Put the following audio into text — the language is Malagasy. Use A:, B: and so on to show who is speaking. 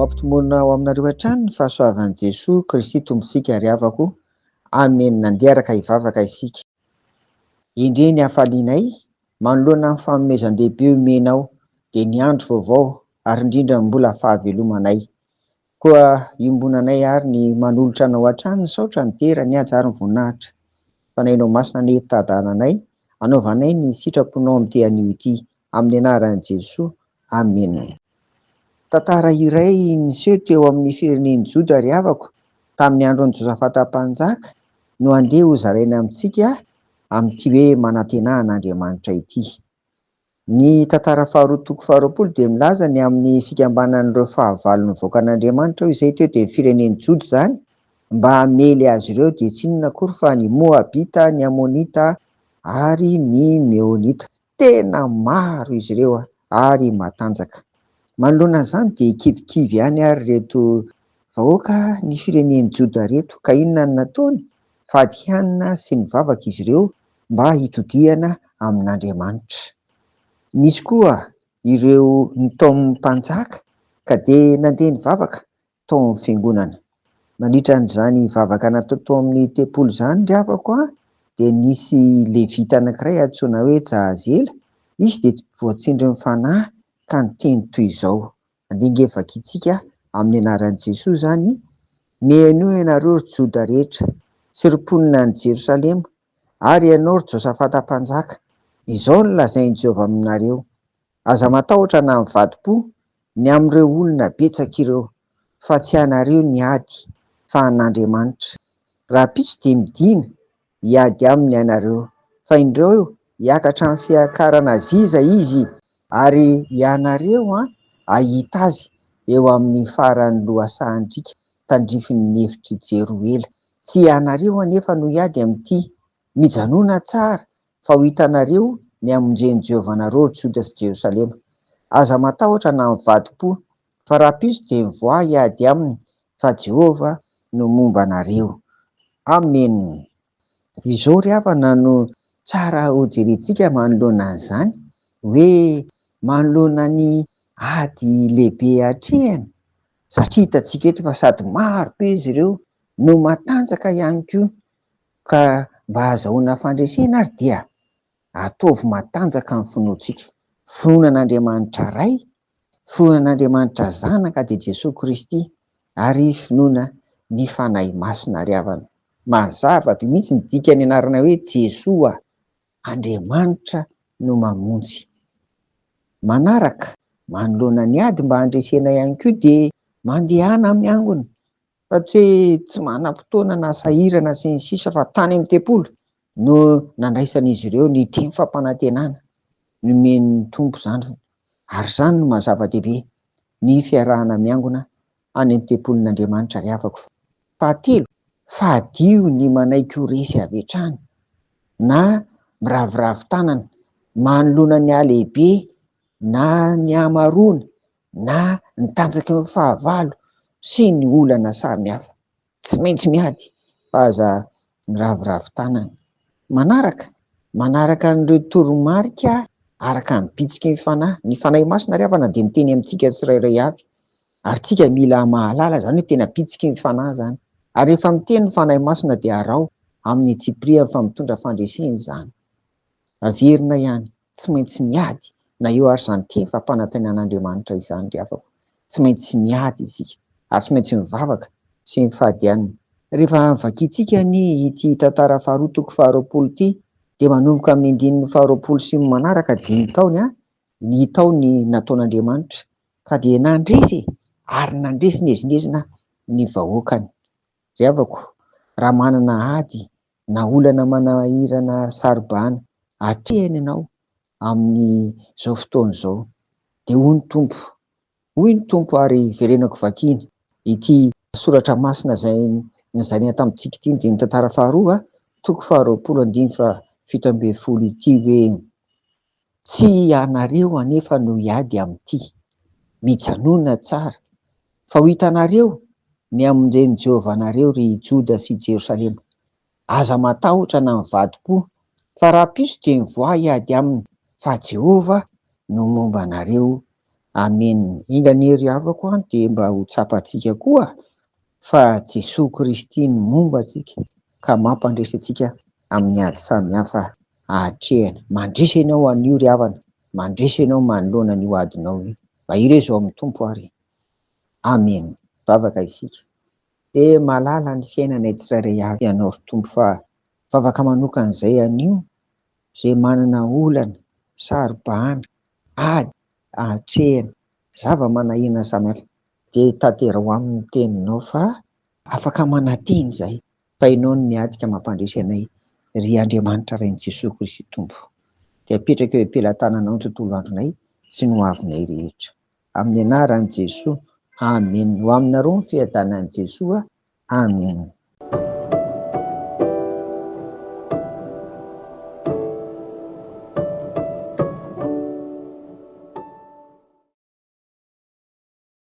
A: ampitomboina ho aminareo hatrany ny fahasoavan'i Jesoa Kristy Tompontsika ry havako. Amen. Andeha araka hivavaka isika. Endrey ny hafalianay manoloana ny fanomezan-dehibe omenao dia ny andro vaovao ary indrindra ny mbola fahavelomanay. Koa iombonanay ary ny manolotra anao hatrany ny saotra, ny dera, ny haja ary ny voninahitra. Fanahinao Masina anie hitadahananay, anaovanay ny sitraponao amin'ity anio ity. Amin'ny anaran'i Jesoa. Amena. Tantara iray niseho teo amin'ny firenen'i Joda ry havako, tamin'ny andron'i Josafata mpanjaka, no andeha hozaraina amintsika amin'ity hoe Manantenà an'Andriamanitra ity. Ny tantara faharoa toko faharoapolo dia milaza ny amin'ny fikambanan'ireo fahavalon'ny vahoakan'Andriamanitra hoy izay teo dia ny firenen'i Joda izany mba hamely azy ireo dia tsy inona akory fa ny Moabita, ny Amonita ary ny Meonita. Tena maro izy ireo ary matanjaka. Manoloana an'izany dia kivikivy ihany ary ireto vahoaka ny firenen'i Joda ireto ka inona no nataony? Fady hanina sy nivavaka izy ireo mba hitodihana amin'Andriamanitra. Nisy koa ireo nitaomin'ny mpanjaka ka dia nandeha nivavaka tao amin'ny fiangonana. Nandritra an'izany vavaka natao tao amin'ny tempoly izany ry havako a, dia nisy levita anankiray antsoina hoe Jahaziela, izy dia voatsindrin'ny fanahy ka niteny toy izao, Andeha ange vakintsika amin'ny anaran'i Jesoa izany, Mihainoa ianareo ry Joda rehetra, sy ry mponina any Jerosalema, ary ianao ry Josafata mpanjaka, izao no lazain'i Jehovah aminareo, Aza matahotra na mivadi-po ny amin'ireo olona betsaka ireo, fa tsy anareo ny ady, fa an'Andriamanitra. Rahampitso dia midina hiady aminy ianareo, fa indreo hiakatra amin'ny fiakarana Ziza izy, ary ianareo hahita azy eo amin'ny faran'ny lohasahan-driaka tandrifin'ny efitr'i Jeroela. Tsy ianareo anefa no hiady amin'ity. Mijanòna tsara, fa ho hitanareo ny hamonjen'i Jehovah anareo, ry Joda sy Jerosalema. Aza matahotra na mivadi-po, fa rahampitso dia mivoaha hiady aminy, fa Jehovah no momba anareo. Amena. Izao ry havana no tsara hojerentsika manoloana an'izany, hoe manoloana ny ady lehibe atrehina, satria hitantsika eto fa sady maro be izy ireo no matanjaka ihany koa, ka mba hahazahoana fandresena ary dia ataovy matanjaka ny finoantsika. Finoana an'Andriamanitra Ray, finoana an'Andriamanitra Zanaka dia Jesoa Kristy ary finoana ny Fanahy Masina ry havana. Mazava be mihitsy ny dikan'ny anarana hoe Jesoa, Andriamanitra no mamonjy. Manaraka, manoloana ny ady mba handresena ihany koa dia mandehana miangona fa tsy hoe tsy manam-potoana na sahirana sy ny sisa fa tany amin'ny tempoly no nandraisan'izy ireo ny teny fampanantenana nomen'ny Tompo izany ary izany no maha zava-dehibe ny fiarahana miangona any amin'ny tempolin'Andriamanitra ry havako. Fahatelo, fadio ny manaiky ho resy avy hatrany na miraviravy tanana manoloana ny halehibe na ny hamaroana na ny tanjaky ny fahavalo sy ny olana samihafa. Tsy maintsy miady fa aza miraviravy tanana. Manaraka, manaraka an'ireo toromarika araka ny bitsiky ny Fanahy. Ny Fanahy Masina ry havana dia miteny amintsika tsirairay avy. Ary tsika mila mahalala izany hoe tena bitsiky ny Fanahy izany. Ary rehefa miteny ny Fanahy Masina dia araho amin'ny antsipiriany fa mitondra fandresena izany. Averina ihany, tsy maintsy miady na eo ary izany teny fampanantenan'Andriamanitra izany ry havako. Tsy maintsy miady isika ary tsy maintsy mivavaka sy mifady hanina. Rehefa vakintsika anie ity tantara faharoa toko faharoapolo ity dia manomboka amin'ny andininy faharoapolo sy ny manaraka dia hita ao ny hita ao ny nataon'Andriamanitra ka dia nandresy e! ary nandresy n'ezinezina ny vahoakany. Ry havako, raha manana ady na olana manahirana saro-bahana atrehina ianao amin'izao fotoana izao, dia hoy ny Tompo, hoy ny Tompo ary verenako vakiana ity soratra masina izay nozaraina tamintsika ity, dia ny tantara faharoa, toko faharoapolo andininy faha 17 ity hoe, Tsy ianareo anefa no hiady amin'ity, mijanòna tsara, fa ho hitanareo ny hamonjen'i Jehovah anareo, ry Joda sy Jerosalema. Aza matahotra na mivadi-po, fa rahampitso dia mivoaha hiady aminy, fa Jehovah no momba anareo. Amen. Enga anie ry havako an dia mba ho tsapantsika koa fa Jesoa Kristy no momba antsika ka mampandresy antsika amin'ny ady samihafa atrehina. Mandresy ianao anio ry havana, mandresy ianao manoloana an'io adinao io. Mahereza ao amin'ny Tompo ary. Amen. Vavaka isika. Dia mahalala ny fiainanay tsirairay avy Ianao ry Tompo fa vavaka manokana izay anio izay manana olana, saro-bahana, ady, atrehina, zava-manahirana samihafa dia tanteraho aminy ny teninao fa afaka manantena izahay fa Ianao no miady ka mampandresy anay ry Andriamanitra Rain'i Jesoa Kristy Tompo. Dia apetraka eo am-pelatananao ny tontolo andronay sy ny hoavinay rehetra. Amin'ny anaran'i Jesoa. Amen. Ho aminareo ny fiadanan'i Jesoa. Amen.